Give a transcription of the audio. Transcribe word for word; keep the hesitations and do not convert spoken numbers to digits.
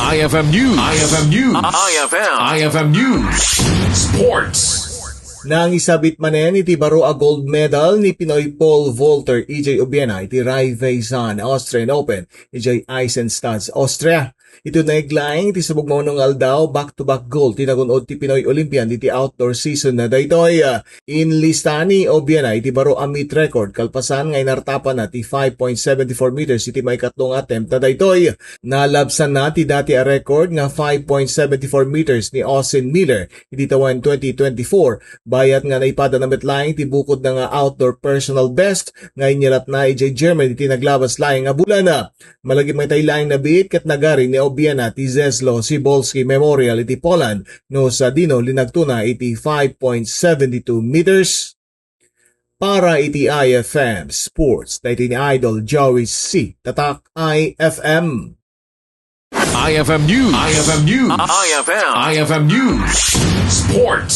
I F M News. I F M News. I F M. I F M News. Sports. Nangisabit manen iti baro a gold medal ni Pinoy pole vaulter E J Obiena iti Raiffeisen Austrian Open idiay Eisenstadt, Austria. Iti uneg laeng iti subong maunong aldaw, back-to-back gold ti nagun-od ti Pinoy Olympian iti outdoor season na daytoy. Inlista ni Obiena iti baro a meet record kalpasan nga inartapanna ti five point seven four meters iti maikatlo nga attempt na daytoy. Nalabsanna ti dati a record nga five point seven four meters ni Austin Miller iti tawen twenty twenty-four, bayat nga naipadana met laeng ti bukodna nga outdoor personal best nga inyalatna idiay Germany iti naglabas laeng a bulan. Malagip nga itay laeng nabiit ket nagari ni Obiena ti Zeslo Sibolski Memorial iti Poland, no sadino linagtona iti five point seven two meters. Para iti I F M Sports, daytoy ni Idol Joey C. Tatak I F M. I F M News. I F M News. I F M. I F M News. Sports.